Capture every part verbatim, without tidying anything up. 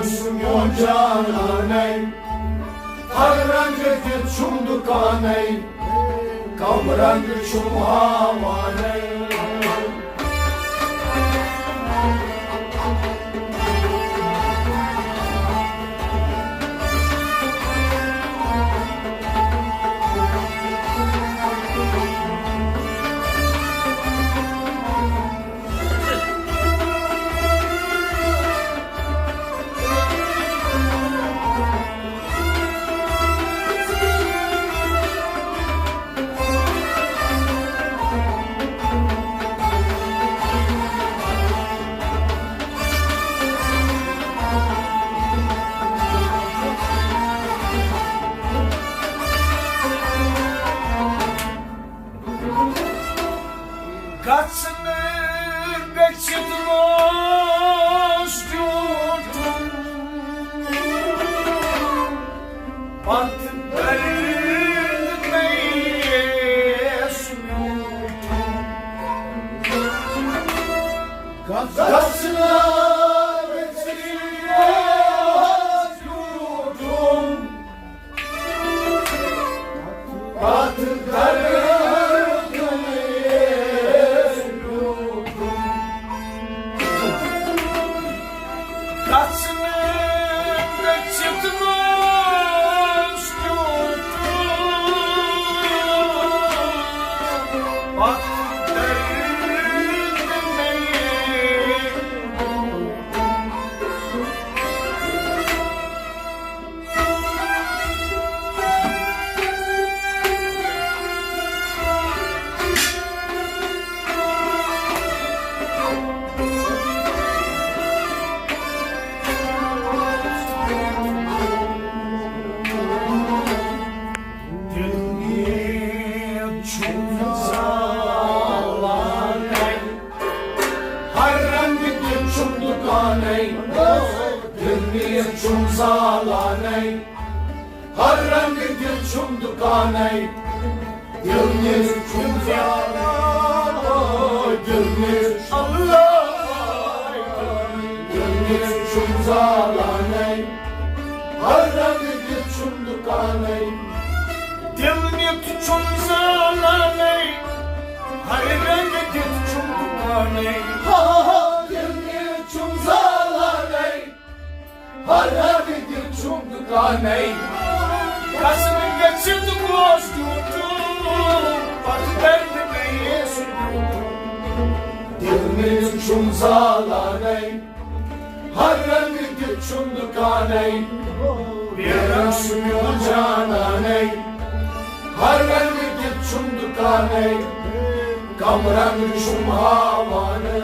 سُہ میون جانانَے، ہر رنٛگہٕ دِتھ چھُم دُکانَے، کم رنٛگہٕ چھُم ہاوانَے۔ گژھنہٕ گٔژھِتھ اوس ٹوٹھُن، پتہٕ درد پیٚیس میوٗٹھُن۔ گژھنہٕ گٔژھِتھ اوس ٹوٹھُن، پتہٕ درد پیٚیس میوٗٹھُن۔ گژھنہٕ گٔژھِتھ اوس ٹوٹھُن، پتہٕ درد پیٚیس دِل نیٖرِتھ چھُم زالان۔ ہر رنٛگہٕ دِتھ چھُم دُکانَے، دِل نیٖرِتھ چھُم زالانَے۔ ہر رنٛگہٕ دِتھ چھُم دُکانَے، دِل نیٖرِتھ چھُم زالانَے۔ دِل نیٖرِتھ چھُم زالانَے، دِل نیٖرِتھ چھُم زالانَے۔ ہر رنٛگہٕ دِتھ چھُم دُکانَے، دِل نیٖرِتھ چھُم زالانَے۔ ہر رنٛگہٕ دِتھ چھُم دُکانَے۔ ہا، ہا، ہا، دِل نیٖرِتھ چھُم زالانَے۔ ہر رنٛگہٕ دِتھ چھُم دُکانَے۔ گژھنہٕ گٔژھِتھ گوس ٹوٹھُن، پتہٕ درد پیٚیس میوٗٹھُن۔ دِل نیٖرِتھ چھُم زالانَے۔ ہر رنٛگہٕ دِتھ چھُم دُکانَے، بے رنٛگ چھُ میون جانانَے۔ ہر رنٛگہٕ دِتھ چھُم دُکانَے، کم رنٛگ چھُم ہاوانَے۔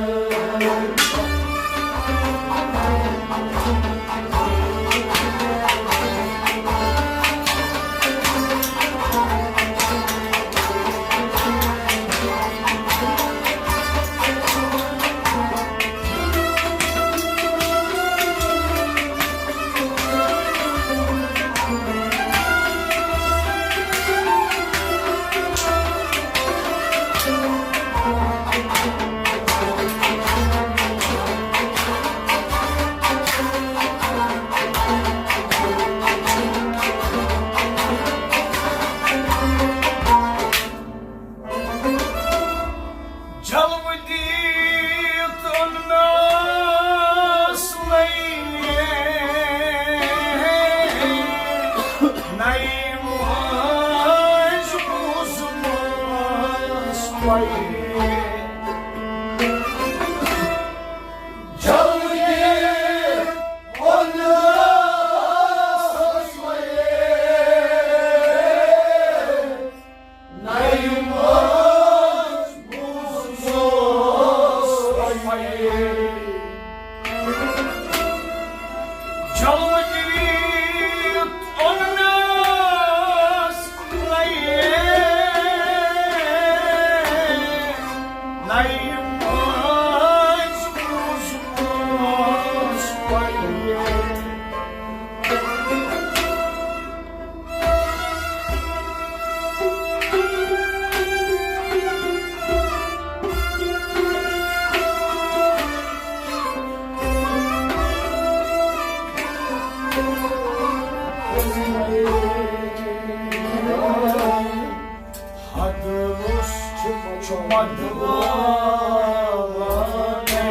مدوالانَے،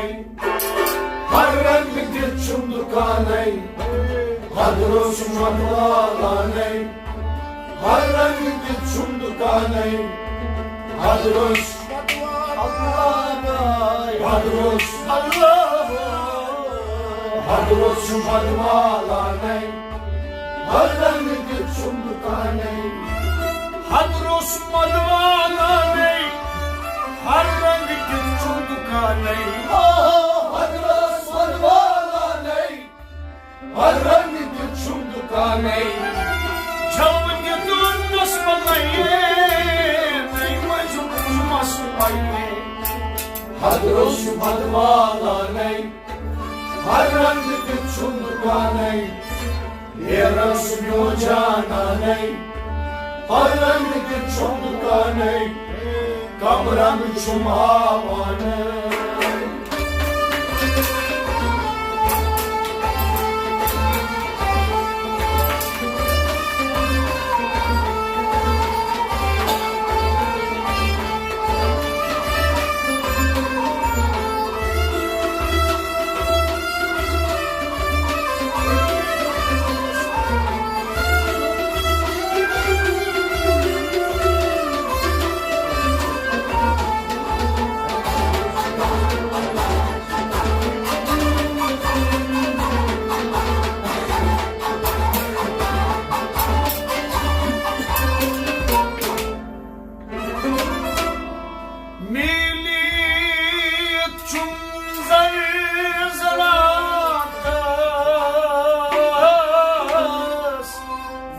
ہر رنگ دِتھ چھُم دُکانَے، حضرت چھُم مدوالانَے، ہر رنگ دِتھ چھُم دُکانَے، حضرت چھُم مدوالانَے، حضرت چھُم اللہ، حضرت چھُم مدوالانَے۔ ہر رنگ دِتھ چھُم دُکانَے۔ حضرت چھُم مدوالانَے۔ ہر رنگ دِتھ چھُم دُکانَے۔ آ، حضرت چھُم مدوالانَے۔ ہر رنگ دِتھ چھُم دُکانَے۔ جلوٕ دِتھ اوٚننَس پَتَے۔ نَے منٛزٕ بوٗزمَس پَیہِ۔ حضرت چھُم مدوالانَے۔ ہر رنگ دِتھ چھُم دُکانَے، ہیرَس میون جانانَے۔ ہر رنگ دِتھ چھُم دُکانَے، کم رنگ چھُم ہاوانَے۔ میٖلِتھ چھُم زر زراتس،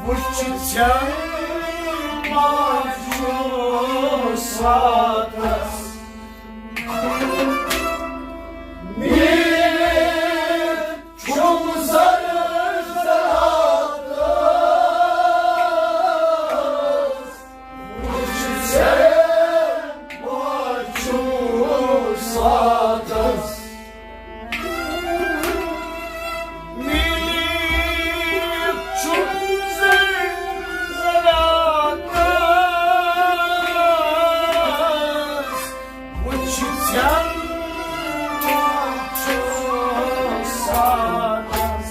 وٕچھِتھ ژھٮ۪ن ماجوٗ ساتس۔ میٖلِتھ چھُم زر زراتس، وٕچھ ژےٚ ما چھُ ساتس۔ میٖلِتھ چھُم زر زراتس، وٕچھ ژےٚ ما چھُ ساتس۔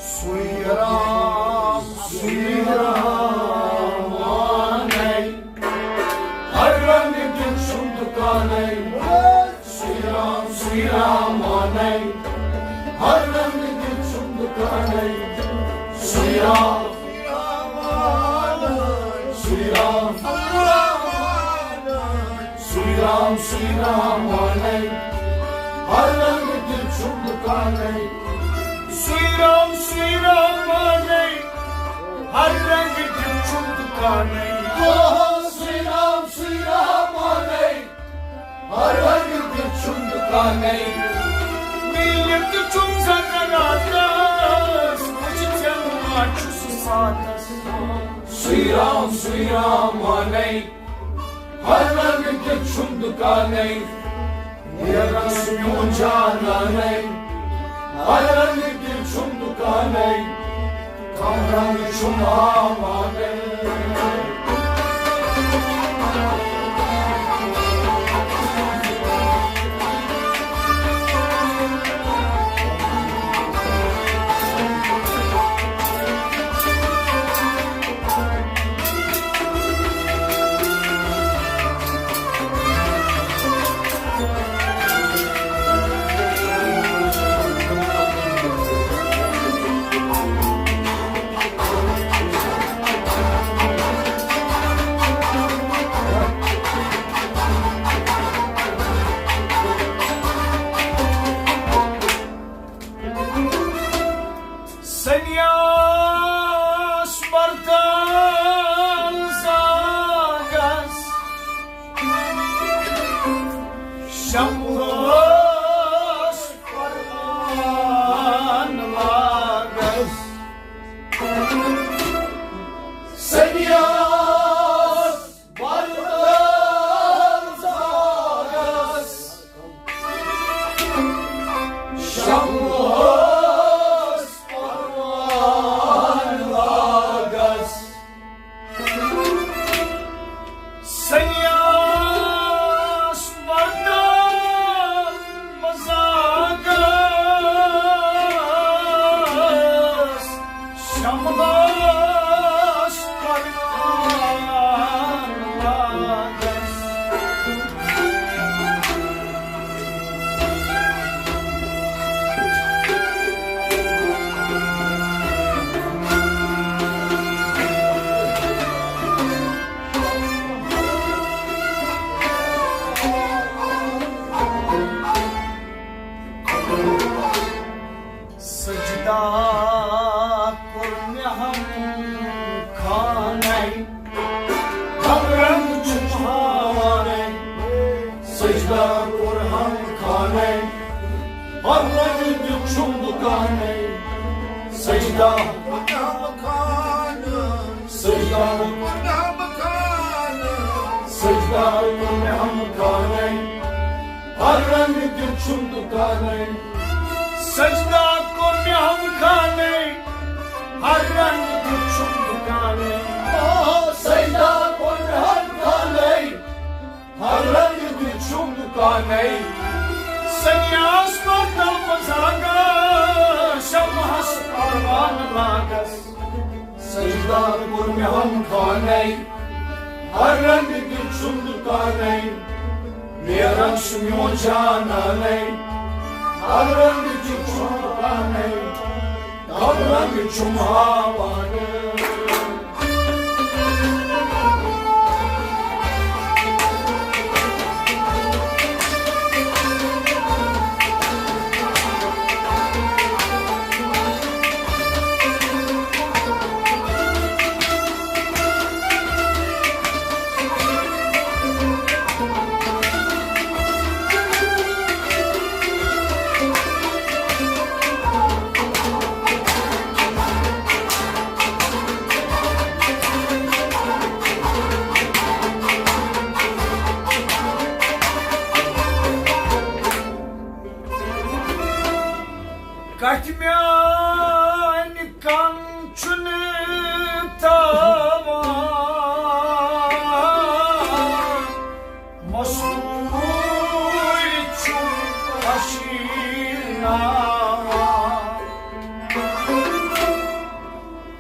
سُے رام، سُے رام وانَے، ہر رنگ دیُت چھُم دُکانَے۔ سُے رام، سُے رام وانَے، ہر رنگ دیُت چھُم دُکانَے۔ سُے رام، سُے رام، سُے رام، سُے رام وانَے، ہر رنگ دیُت چھُم دُکانَے۔ سُے رام، سُے رام وانَے، ہر رنگ دیُت چھُم دُکانَے۔ آ، سُے رام، سُے رام وانَے، ہر رنگ دیُت چھُم دُکانَے۔ میٖلِتھ تہِ چھُم زر زراتس، وٕچھ ژےٚ ما چھُ سُہ ساتس۔ سُے رام، سُے رام وانَے، ہر رنگ دیُت چھُم دُکانَے۔ ہیرَس میون جانانَے، ہر رنگ دیُت چھُم دُکانَے۔ کم رنگ چھُم ہاوانَے۔ سنیاس پرتل زاگس، شملس پران لاگس۔ کوٚر ہم خانَے، ہر رنٛگہٕ دیُت چھُم دُکانَے۔ سجدہ کوٚر ہم خانَے، سجدہ کوٚر ہم خانَے، سجدہ کوٚر ہم خانَے، ہر رنٛگہٕ دیُت چھُم دُکانَے۔ سجدہ کوٚر مےٚ ہم خانَے، ہر رنٛگہٕ دیُت چھُم دُکانَے۔ آ، سجدہ کوٚر مےٚ ہم خانَے، ہر رنٛگہٕ دیُت چھُم دُکانَے۔ سنیاس کوٚر تلفظ آغاز، شمعس پروانہٕ لاگس۔ سجدہ کوٚر مےٚ ہم خانَے، ہر رنٛگہٕ دیُت چھُم دُکانَے۔ میرن چھُ میون جانانَے، ہر رنٛگہٕ دیُت چھُم دُکانَے۔ کم رنٛگ چھُم ہاوان۔ کتھِ میانہِ کم چھُنہٕ تاوان، مستوٗرۍ چھُم پشیناوان۔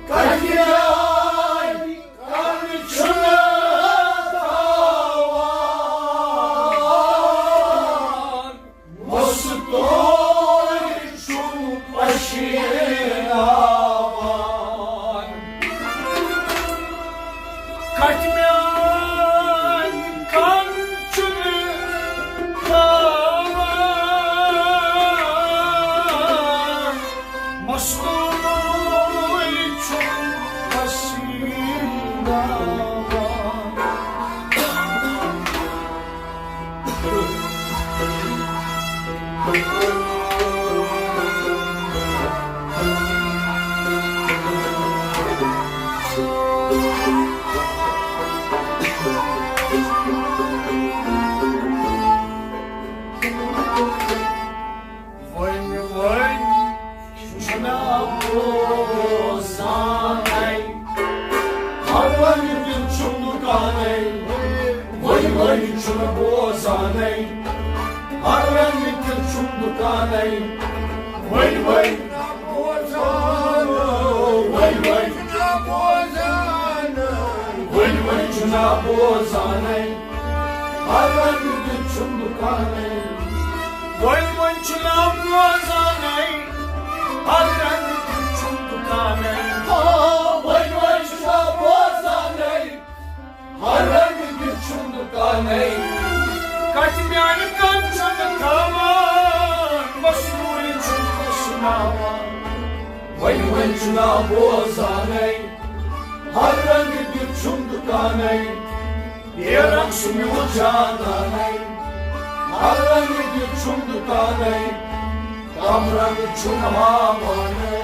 کتھِ میانہِ کم چھُنہٕ تاوان، مستوٗرۍ چھُم پشیناوان۔ کتھِ میانہِ کم چھُنہٕ تاوان، مستوٗرۍ چھُم پشیناوان۔ وۄنۍ، وۄنۍ چھُنہٕ بوزانَے۔ ہر وۄنۍ تہِ چھُم دُکانَے۔ وۄنۍ، وۄنۍ چھُنہٕ بوزانَے۔ ہر وۄنۍ تہِ چھُم دُکانَے۔ وۄنۍ، وۄنۍ چھُنہٕ بوزانَے۔ وۄنۍ، وۄنۍ چھُنہٕ بوزانَے۔ وۄنۍ، وۄنۍ چھُنہٕ بوزانَے۔ ہر رنٛگہٕ دیُت چھُم دُکانَے۔ وۄنۍ، وۄنۍ چھُنہٕ بوزانَے۔ ہر رنٛگہٕ دیُت چھُم دُکانَے۔ آ، وۄنۍ، وۄنۍ چھُنہٕ بوزانَے۔ ہر رنٛگہٕ دیُت چھُم دُکانَے۔ کتھِ میانہِ کم چھُنہٕ تھاوان، مستوٗرۍ چھُم پشناوان۔ وۄنۍ، وۄنۍ چھُنہٕ بوزانَے۔ ہر رنٛگہٕ دیُت چھُم دُکانَے۔ بے رنٛگ چھُ میون جانانَے، ہر رنٛگہٕ دیُت چھُم دُکانَے، کم رنٛگ چھُم ہاوانَے۔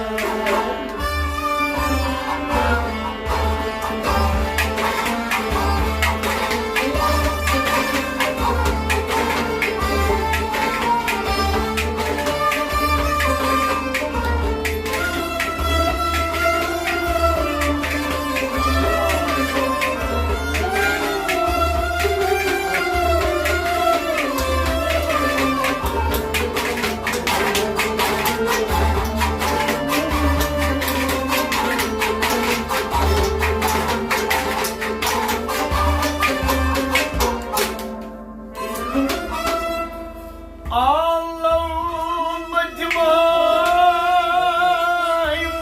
آلو بہٕ دِمے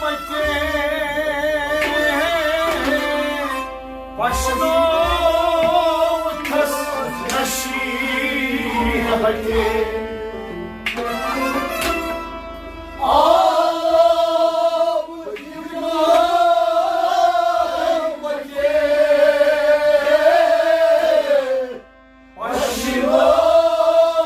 مَژے، پَشنوتھَس نصیٖحتہِ۔ آلو بہٕ دِمے مَژے، پَشنوتھَس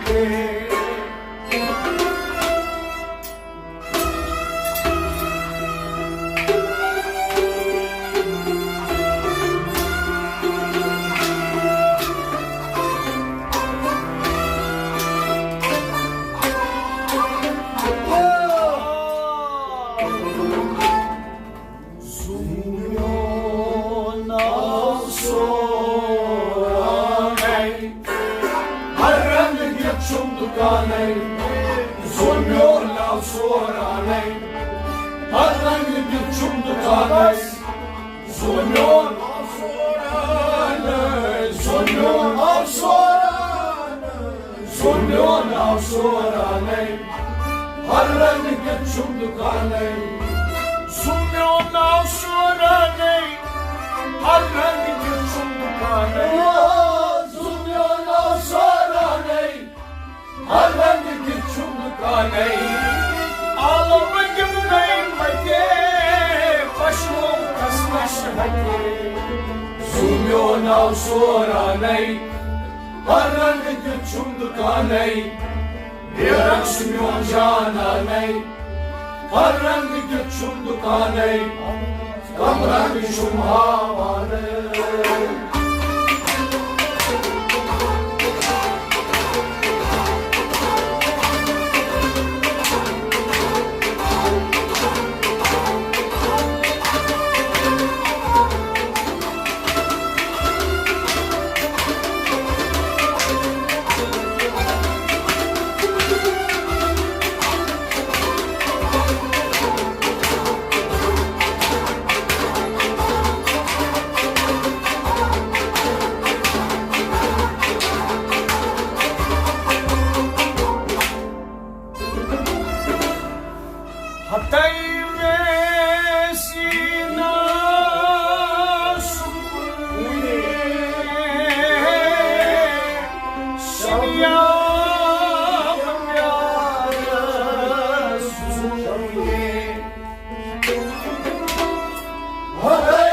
زُو میون آو سورانَے، ہر رنٛگہٕ دیُت چھُم دُکانَے۔ زُو میون آو سورانَے، ہر رنٛگہٕ دیُت چھُم دُکانَے۔ زُو میون آو سورانَے، زُو میون آو سورانَے۔ زُو میون آو سورانَے، ہر رنٛگہٕ دیُت چھُم دُکانَے۔ زُو میون آو سورانَے، ہر رنٛگہٕ دیُت چھُم دُکانَے۔ زُو میون آو سورانَے، ہر رنٛگہٕ دیُت چھُم دُکانَے۔ آلو بہٕ دِمنَے مَتہِ، پَشوم کھسنَس ہَتہِ۔ زُو میون آو سورانَے، ہر رنٛگہٕ دیُت چھُم دُکانَے۔ بیرَن چھُ میون جانانَے، ہر رنٛگہٕ دیُت چھُم دُکانَے، کَم رنٛگہٕ چھُم ہاوانَے۔ ہتَے ویسی نا سکونے، سنیا پیارا سکونے۔ ہتَے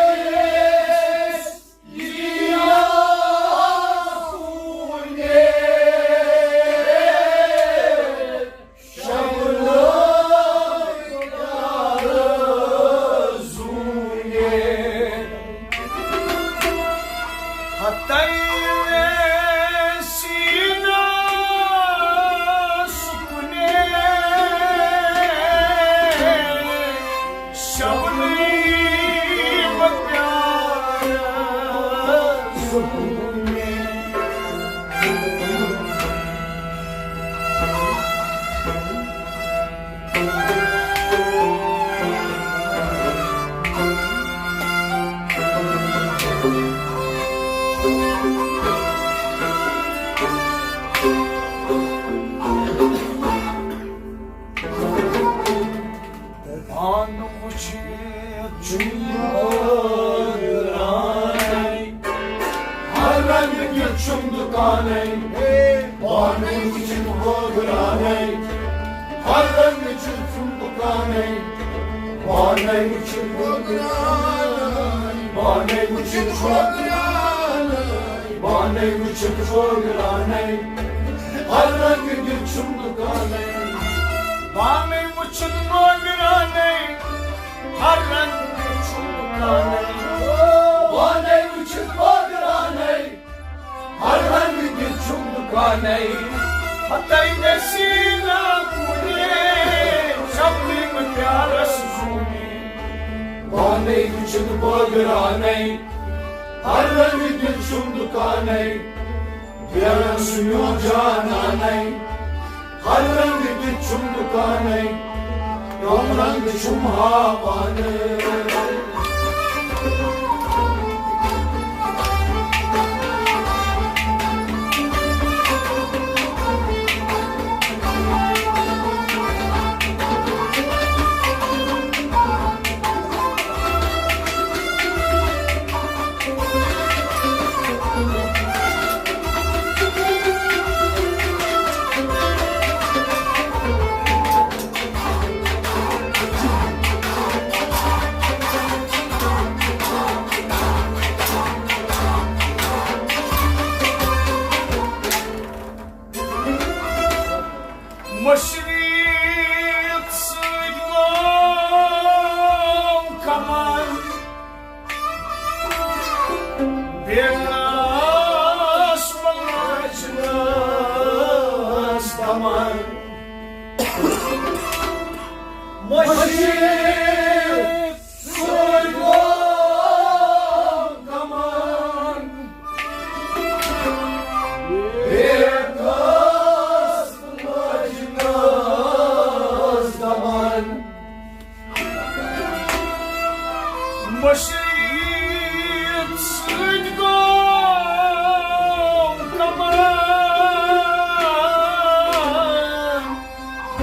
پانہٕ وٕچھِتھ چھُم بٲگرانے، ہر رنٛگہٕ دیُت چھُم دُکانے۔ پانہٕ وٕچھِتھ بٲگرانے، ہر رنٛگہٕ دیُت چھُم دُکانے۔ پانَے وٕچھِتھ بٲگرانے، پانَے وٕچھِتھ بٲگرانے، پانَے وٕچھِتھ بٲگرانے، ہر رنٛگہٕ دیُت چھُم دُکانے۔ پانَے وٕچھِتھ بٲگرانے، ہر رنٛگہٕ دیُت چھُم دُکانے۔ پانَے وٕچھِتھ بٲگرانے، ہر رنٛگہٕ دیُت چھُم دُکانے۔ ہتَے مےٚ سیٖنا کُنے، سپدٕے بہٕ پیارس زوٗنہِ۔ پانَے وٕچھِتھ بٲگرانے، ہر رنٛگہٕ دیُت چھُم دُکانے۔ بیرَن سُہ میون جانانَے، ہر رنٛگہٕ دیُت چھُم دُکانَے، کَم رنٛگہٕ چھُم ہاوانَے۔ سۭتۍ گوٚو کمان،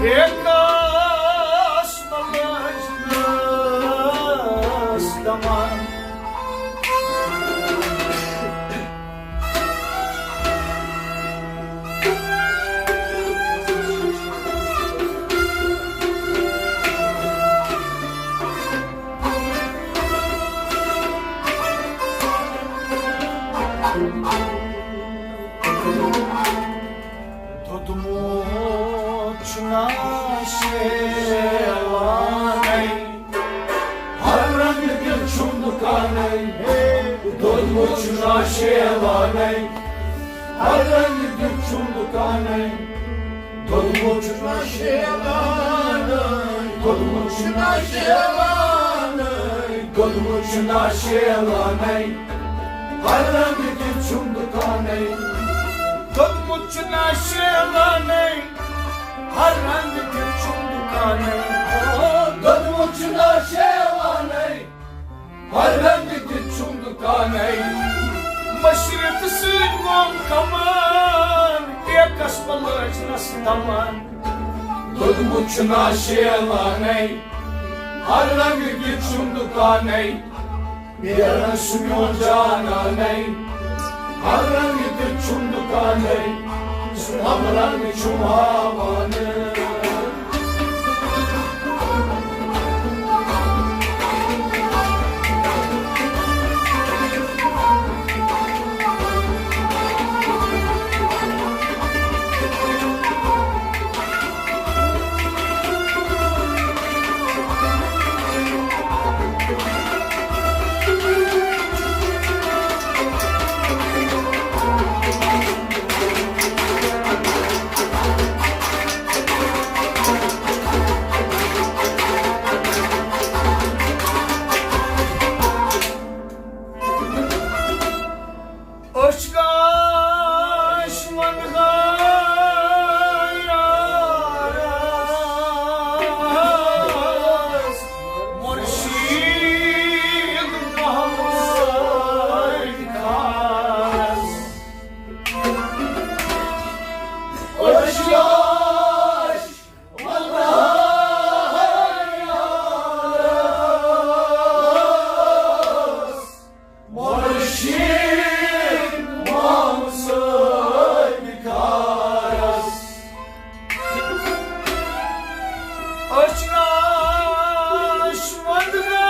بیکاس ملٲج نٲس دمان۔ دوٚدمُت چھُ ناشے وانَے، ہر رنٛگہٕ دیُت چھُم دُکانَے۔ دوٚدمُت چھُ ناشے وانَے، ہر رنٛگہٕ دیُت چھُم دُکانَے۔ دوٚدمُت چھُ ناشے وانَے، دوٚدمُت چھُ ناشے وانَے، دوٚدمُت چھُ ناشے وانَے، ہر رنٛگہٕ دیُت چھُم دُکانَے۔ دوٚدمُت چھُ ناشے وانَے، ہر رنٛگہٕ دیُت چھُم دُکانَے۔ دوٚدمُت چھُ ناشے وانَے، ہر رنٛگہٕ دیُت چھُم دُکانَے۔ مٔشرِتھ سۭتۍ گوٚم کمان، ٹیکس پلٲج نس دمان۔ دوٚدمُت چھُ ناشے وانَے، ہر رنٛگہٕ دیُت چھُم دُکانَے۔ بیرن چھُ میون جانانَے، ہر رنٛگہٕ دیُت چھُم دُکانَے، سُہ ہم رنٛگ چھُم ہاوانہٕ۔ أچھ گاش ونہٕ ہا یارس، مرشید محمد خاص۔ أچھ گاش ونہٕ ہا یارس، مرشد محمد صٲبِ خاص۔ أچھ گاش ونہٕ ہا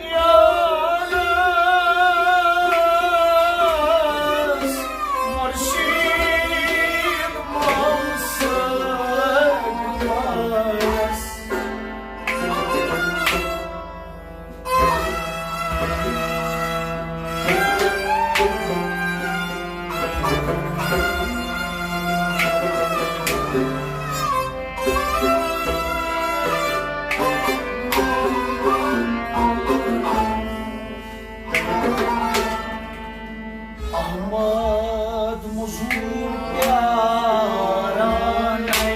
یارس، مرشد محمد صٲبِ خاص۔ احمد مزور پیارانَے،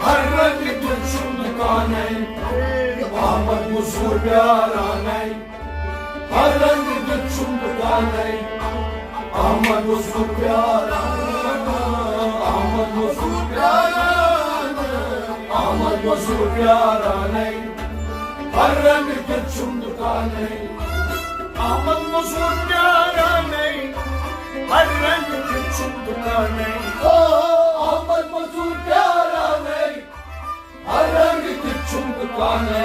ہر رنٛگہٕ دیُت چھُم دُکانَے۔ احمد مزور پیارانَے، ہر رنٛگہٕ دیُت چھُم دُکانَے۔ احمد مزور پیارانَے، احمد مزور پیارانَے، احمد مزور پیارانَے، ہر رنٛگہٕ دیُت چھُم دُکانَے۔ احمد مزور پیارانَے، ہر رنٛگہٕ دیُت چھُم دُکانَے۔ او، احمد مزور پیارانَے، ہر رنٛگہٕ دیُت چھُم دُکانَے۔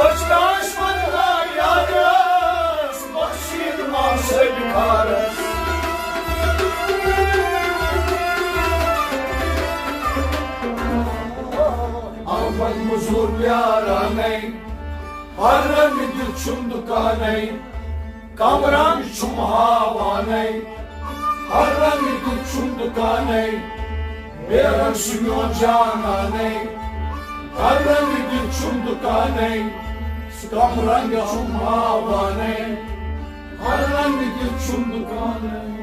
أچھ گاش ونہٕ ہا یارس، مرشد محمد صٲبِ خاص۔ احمد مزور پیارانَے، ہر رنٛگہٕ دیُت چھُم دُکانَے۔ کم رنٛگ چھُم ہاوانَے، ہر رنٛگہٕ دیُت چھُم دُکانَے۔ بیرن چھُ میون جانانَے، ہر رنٛگہٕ دیُت چھُم دُکانَے۔ کم رنٛگ چھُم ہاوانَے، ہر رنٛگہٕ دیُت چھُم دُکانَے۔